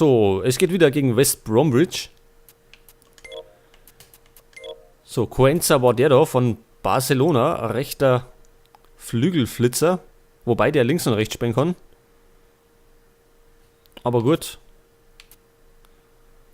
So, es geht wieder gegen West Bromwich. So, Cuenca war der da von Barcelona, rechter Flügelflitzer. Wobei der links und rechts spielen kann. Aber gut.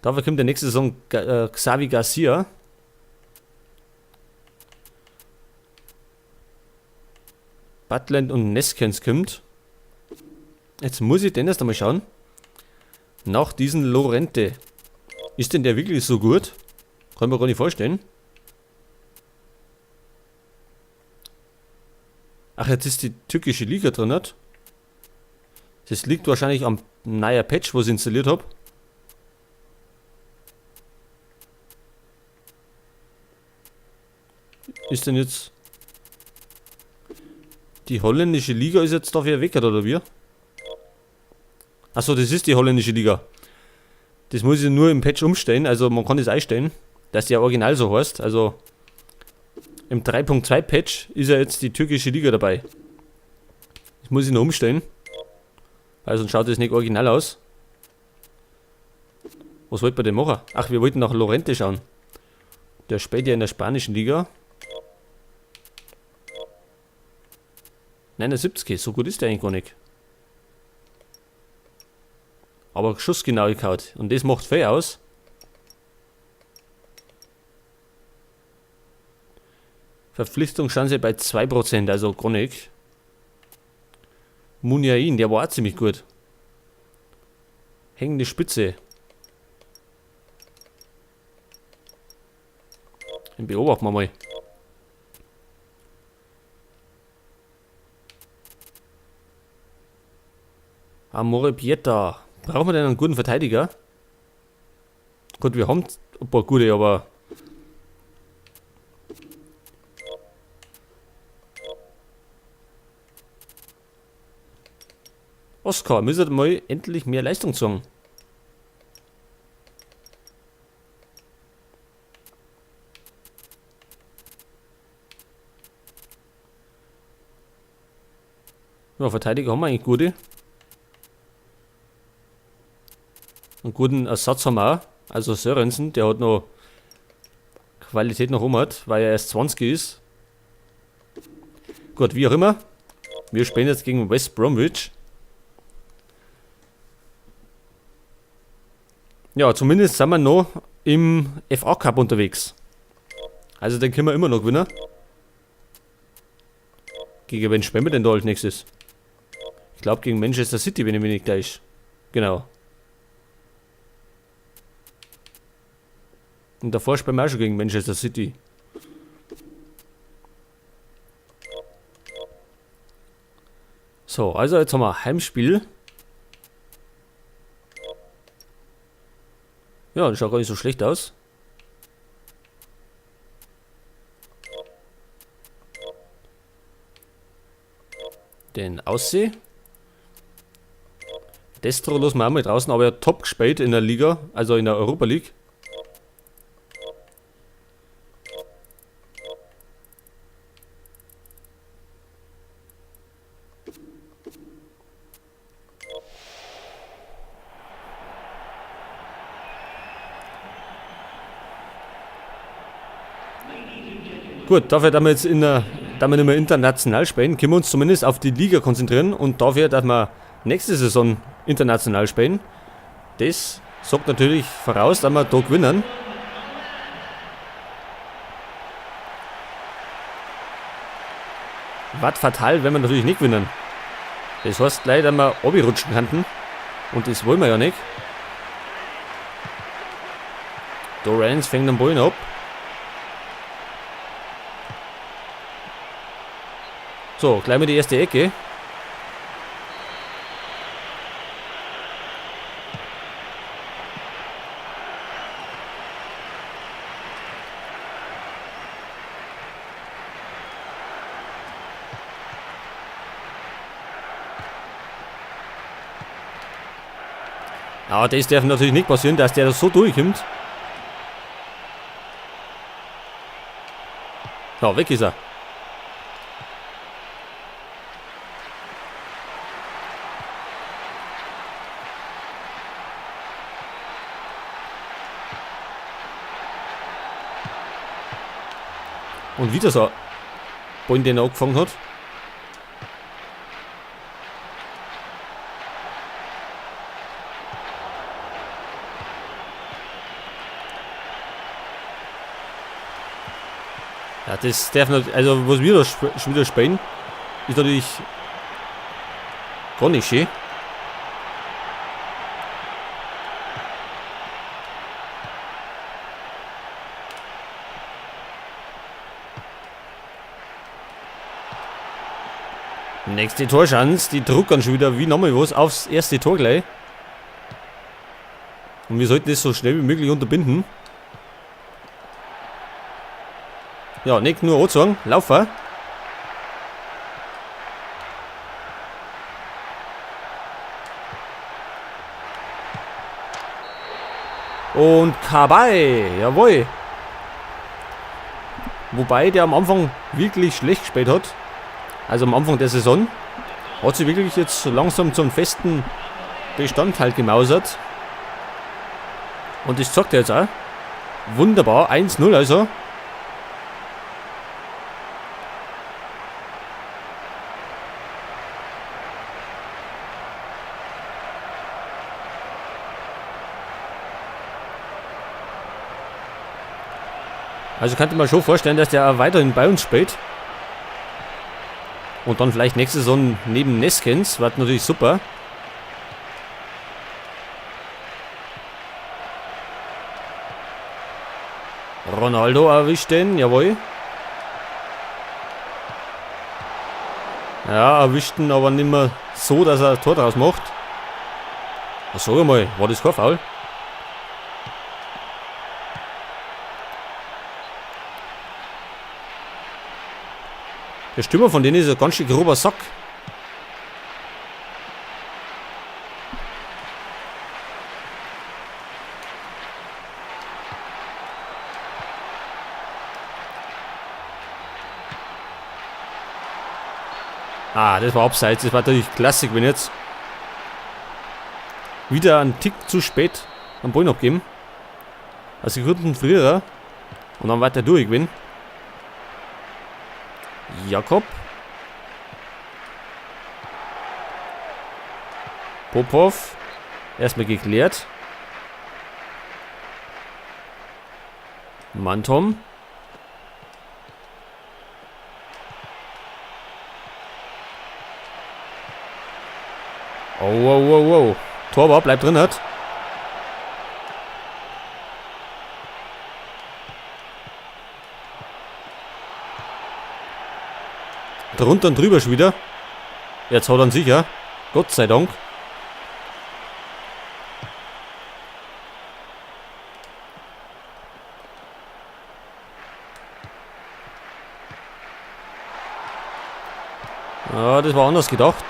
Dafür kommt der nächste Saison Xavi Garcia. Butland und Neskens kommt. Jetzt muss ich denn erst einmal schauen. Nach diesem Lorente. Ist denn der wirklich so gut? Kann man gar nicht vorstellen. Ach, jetzt ist die türkische Liga drin, nicht? Das liegt wahrscheinlich am neuen Patch, was ich installiert hab. Ist denn jetzt... Die holländische Liga ist jetzt dafür weg, oder wie? Achso, das ist die holländische Liga. Das muss ich nur im Patch umstellen, also man kann das einstellen, dass die ja original so heißt. Also im 3.2 Patch ist ja jetzt die türkische Liga dabei. Das muss ich noch umstellen, weil sonst schaut das nicht original aus. Was wollten wir denn machen? Ach, wir wollten nach Lorente schauen. Der spielt ja in der spanischen Liga. 79, so gut ist der eigentlich gar nicht. Aber Schussgenauigkeit. Und das macht viel aus. Verpflichtungschance bei 2%, also gar nicht. Muniain, der war auch ziemlich gut. Hängende Spitze. Den beobachten wir mal. Amorebieta. Brauchen wir denn einen guten Verteidiger? Gut, wir haben ein paar gute, aber... Oscar, müssen wir mal endlich mehr Leistung zeigen. Ja, Verteidiger haben wir eigentlich gute. Einen guten Ersatz haben wir auch. Also Sörensen, der hat noch Qualität noch um hat, weil er erst 20 ist. Gut, wie auch immer. Wir spielen jetzt gegen West Bromwich. Ja, zumindest sind wir noch im FA Cup unterwegs. Also den können wir immer noch gewinnen. Gegen wen spielen wir denn da als nächstes? Ich glaub gegen Manchester City, wenn ich mich nicht täusche. Genau. Und davor spielen wir auch schon gegen Manchester City. So, also jetzt haben wir Heimspiel. Ja, das schaut gar nicht so schlecht aus. Den Aussee. Destro lassen wir auch mal draußen, aber er hat top gespielt in der Liga, also in der Europa League. Gut, dafür, dass wir jetzt in der, da wir nicht mehr international spielen, können wir uns zumindest auf die Liga konzentrieren und dafür, dass wir nächste Saison international spielen, das sagt natürlich voraus, dass wir da gewinnen. Was fatal, wenn wir natürlich nicht gewinnen. Das heißt gleich, dass wir runterrutschen könnten. Und das wollen wir ja nicht. Dorrance fängt den Bullen ab. So, gleich mal die erste Ecke. Aber das darf natürlich nicht passieren, dass der das so durchkommt. Ja, weg ist er. Und wieder so ein Ball, den er angefangen hat. Ja, das darf nicht, also was wir da schon wieder spielen, ist natürlich gar nicht schön. Nächste Torschance, die druckern schon wieder wie nochmal was aufs erste Tor gleich. Und wir sollten das so schnell wie möglich unterbinden. Ja, nicht nur anzogen, laufen. Und Kabay, jawohl. Wobei der am Anfang wirklich schlecht gespielt hat. Also am Anfang der Saison. Hat sich wirklich jetzt langsam zum festen Bestandteil gemausert. Und das zeigt er jetzt auch. Wunderbar, 1-0 also. Also könnte man schon vorstellen, dass der auch weiterhin bei uns spielt. Und dann vielleicht nächste Saison neben Neskens. Wird natürlich super. Ronaldo erwischt den, jawohl. Ja, erwischt ihn aber nicht mehr so, dass er ein Tor draus macht. Na, sag mal, war das kein Foul? Der Stürmer von denen ist ein ganz schön grober Sack. Ah, das war abseits. Das war natürlich klasse, wenn jetzt wieder einen Tick zu spät am Ball abgeben. Also Sekunden früher und dann weiter durch gewinnen. Jakob. Popov. Erstmal geklärt. Mantom. Oh, oh, oh, oh. Torwart bleibt drin, hat. Drunter und drüber schon wieder. Jetzt haut er ihn sicher. Gott sei Dank. Ja, das war anders gedacht.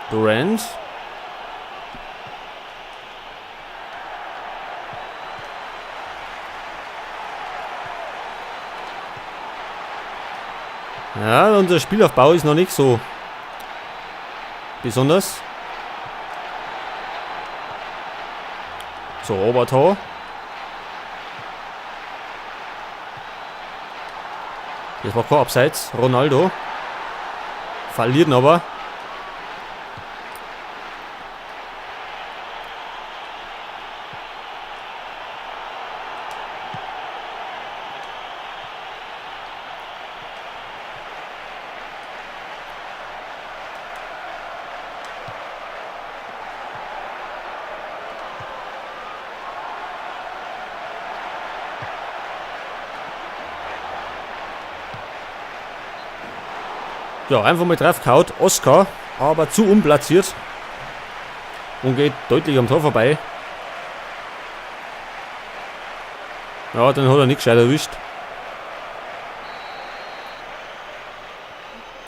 Durant. Ja, unser Spielaufbau ist noch nicht so besonders. So, Roberto. Das war kein Abseits. Ronaldo. Verliert ihn aber. Ja, einfach mal drauf gehauen. Oscar, aber zu unplatziert. Und geht deutlich am Tor vorbei. Ja, dann hat er nicht gescheit erwischt.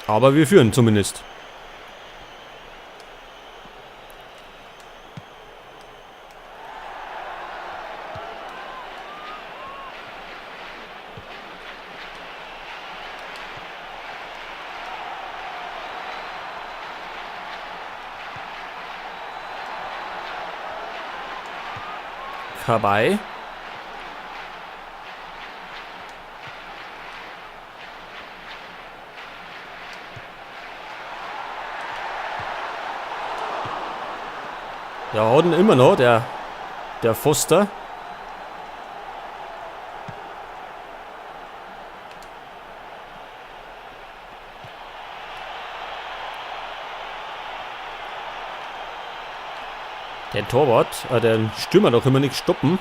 Aber wir führen zumindest. Kabay. Ja, hat ihn immer noch, der Foster. Der Torwart, der Stürmer doch immer nicht stoppen.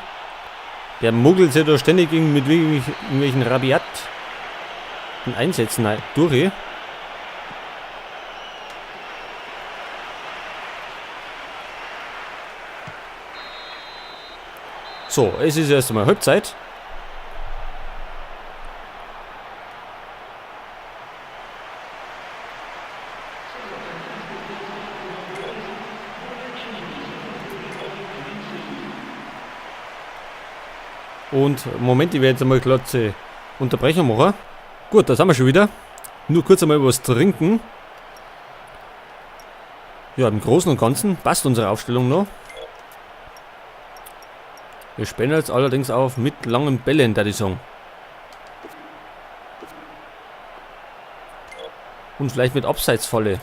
Der muggelt sich da ständig mit irgendwelchen Rabiat Einsätzen durch. So, es ist erst einmal Halbzeit. Und Moment, ich werde jetzt einmal kurze Unterbrechung machen. Gut, da sind wir schon wieder. Nur kurz einmal was trinken. Ja, im Großen und Ganzen passt unsere Aufstellung noch. Wir spielen jetzt allerdings auf mit langen Bällen, da die sagen. Und vielleicht mit Abseitsfalle.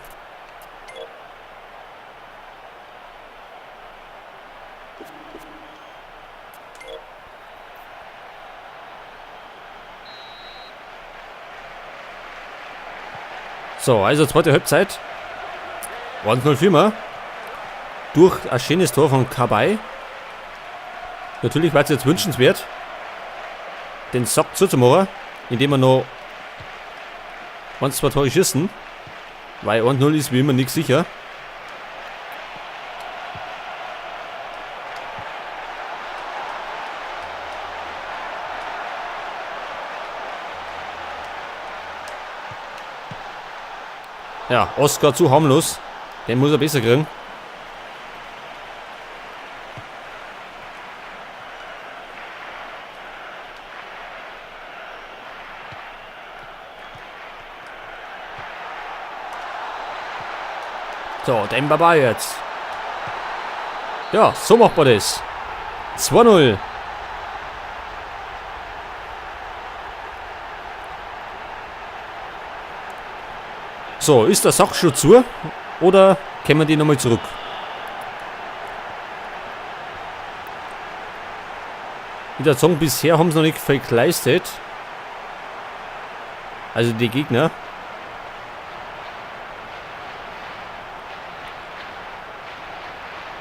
So, also zweite Halbzeit. 1-0 für wir. Durch ein schönes Tor von Kabay. Natürlich war es jetzt wünschenswert, den Sack zuzumachen, indem wir noch 1, 2 Tore schießen. Weil 1-0 ist wie immer nicht sicher. Ja, Oscar zu harmlos. Den muss er besser kriegen. So, Demba Ba jetzt. Ja, so macht man das. 2-0. So, ist der Sack schon zu? Oder kommen wir die nochmal zurück? Ich würde sagen, bisher haben sie noch nicht viel geleistet. Also die Gegner.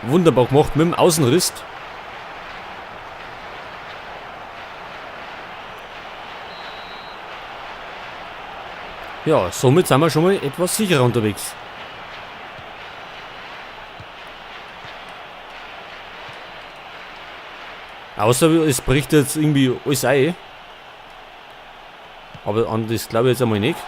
Wunderbar gemacht mit dem Außenriss. Ja, somit sind wir schon mal etwas sicherer unterwegs. Außer es bricht jetzt irgendwie alles ein. Aber an das glaube ich jetzt einmal nicht.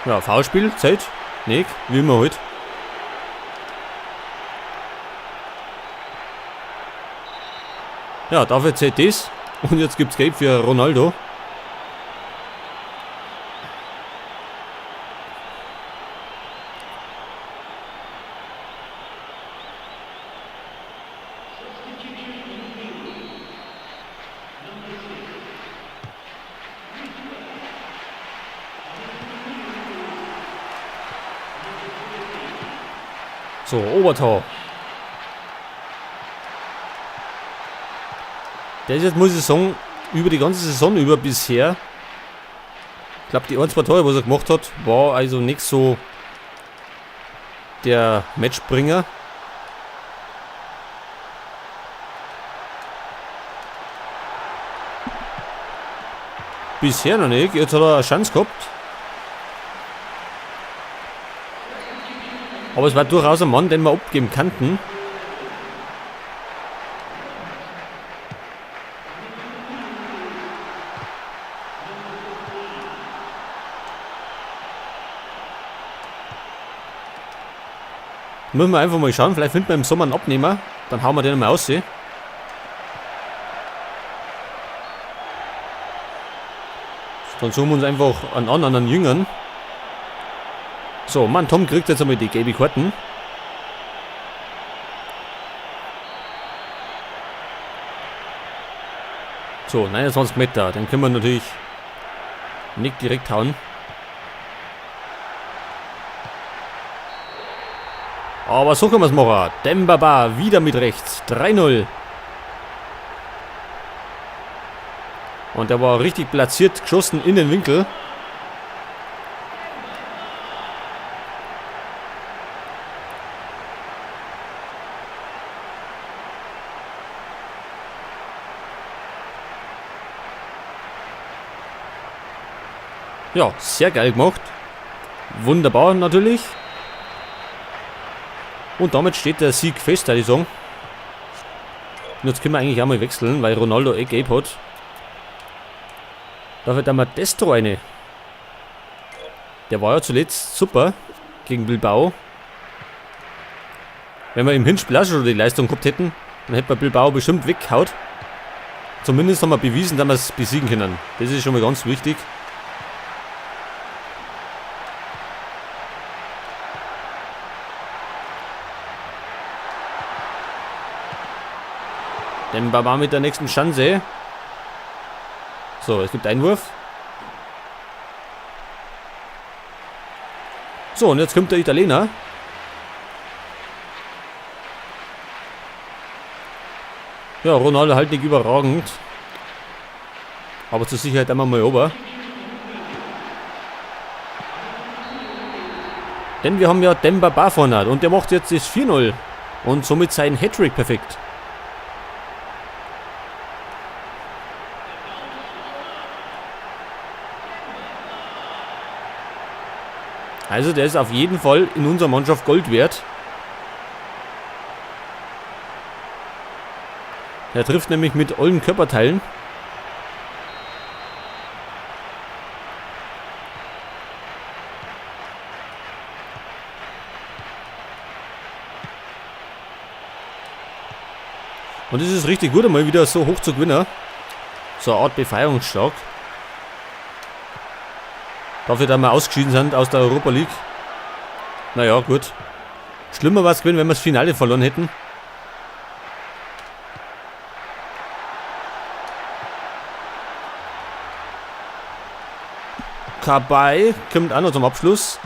Ja, Foulspiel, Zeit, nicht, wie immer halt. Ja, dafür zählt das. Und jetzt gibt's Gelb für Ronaldo. So, Obertor. Der ist jetzt, muss ich sagen, über die ganze Saison über bisher, ich glaub, die 1, 2 Tore, was er gemacht hat, war also nicht so der Matchbringer. Bisher noch nicht, jetzt hat er eine Chance gehabt. Aber es war durchaus ein Mann, den wir abgeben könnten. Müssen wir einfach mal schauen, vielleicht finden wir im Sommer einen Abnehmer, dann hauen wir den mal raus. Dann suchen wir uns einfach einen anderen Jüngern. So, Mann, Tom kriegt jetzt einmal die gelbe Karten. So, 29 Meter. Den können wir natürlich nicht direkt hauen. Aber so können wir es machen. Demba Ba wieder mit rechts. 3-0. Und der war richtig platziert, geschossen in den Winkel. Ja, sehr geil gemacht. Wunderbar natürlich. Und damit steht der Sieg fest, würde ich sagen. Und jetzt können wir eigentlich auch mal wechseln, weil Ronaldo eh gelb hat. Dafür da mal Destro eine. Der war ja zuletzt super gegen Bilbao. Wenn wir im Hinspiel auch schon die Leistung gehabt hätten, dann hätten wir Bilbao bestimmt weggehaut. Zumindest haben wir bewiesen, dass wir es besiegen können. Das ist schon mal ganz wichtig. Demba Ba mit der nächsten Chance. So, es gibt Einwurf. So, und jetzt kommt der Italiener. Ja, Ronaldo halt nicht überragend. Aber zur Sicherheit einmal mal ober. Denn wir haben ja Demba Ba vorne und der macht jetzt das 4-0. Und somit sein Hattrick perfekt. Also der ist auf jeden Fall in unserer Mannschaft Gold wert. Der trifft nämlich mit allen Körperteilen. Und es ist richtig gut, einmal wieder so hoch zu gewinnen. So eine Art Befreiungsschlag. Dafür, dass wir ausgeschieden sind aus der Europa League. Naja, gut. Schlimmer wär's gewesen, wenn wir das Finale verloren hätten. Kabay kommt auch noch zum Abschluss.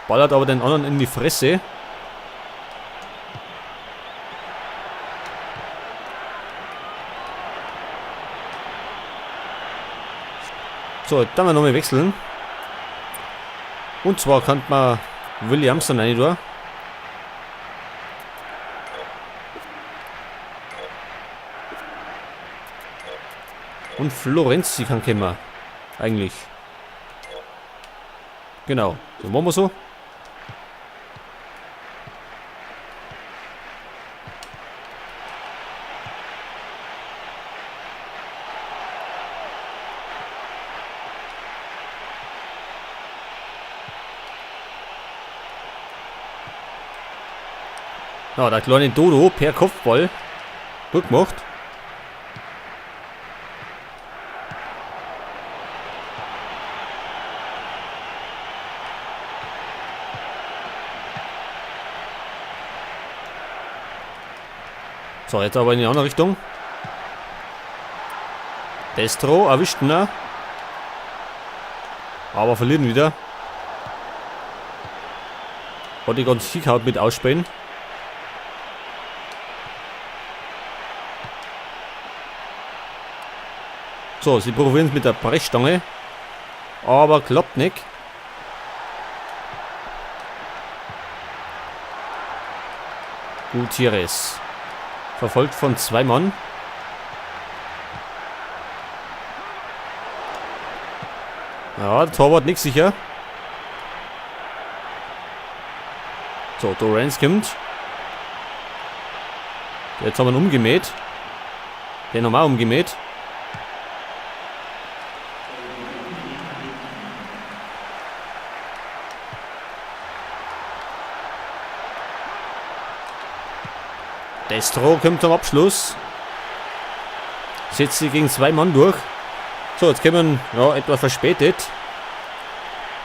Ballert aber den anderen in die Fresse. So, jetzt dann wir nochmal wechseln. Und zwar kann man Williamson rein tun. Und Florenzi kann kommen. Eigentlich. Genau. So, machen wir so. Ja, der kleine Dodo per Kopfball. Gut gemacht. So, jetzt aber in die andere Richtung. Destro erwischt ihn. Aber verlieren wieder. Hat die ganz hingehauen mit Ausspähen. So, sie probieren es mit der Brechstange. Aber klappt nicht. Gutierrez. Verfolgt von zwei Mann. Ja, der Torwart nicht sicher. So, Dorrance kommt. Jetzt haben wir ihn umgemäht. Den haben wir auch umgemäht. Destro kommt zum Abschluss. Setzt sich gegen zwei Mann durch. So, jetzt kommen, ja, etwa verspätet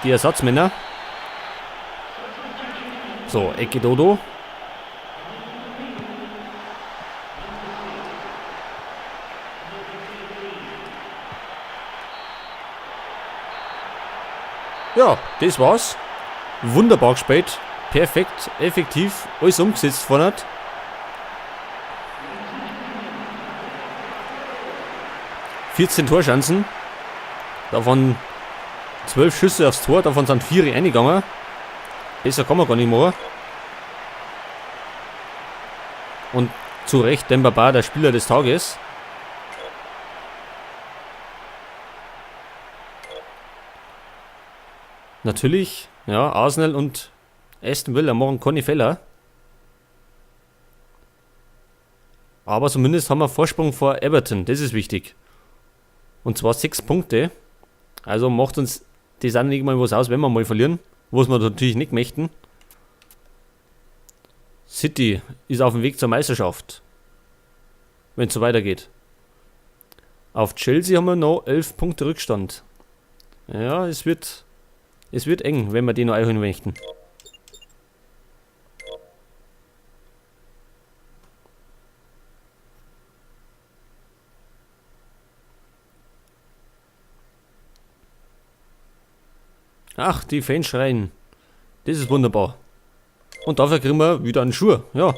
die Ersatzmänner. So, Ecke Dodo. Ja, das war's. Wunderbar gespielt. Perfekt, effektiv, alles umgesetzt vorne. 14 Torchancen. Davon 12 Schüsse aufs Tor, davon sind 4 reingegangen. Besser kann man gar nicht machen. Und zu Recht Demba Ba, der Spieler des Tages. Natürlich, ja, Arsenal und Aston Villa machen keine Fehler. Aber zumindest haben wir Vorsprung vor Everton, das ist wichtig. Und zwar 6 Punkte. Also macht uns das auch nicht mal was aus, wenn wir mal verlieren. Was wir natürlich nicht möchten. City ist auf dem Weg zur Meisterschaft. Wenn es so weitergeht. Auf Chelsea haben wir noch 11 Punkte Rückstand. Ja, es wird eng, wenn wir die noch einholen möchten. Ach, die Fans schreien. Das ist wunderbar. Und dafür kriegen wir wieder einen Schuh. Ja.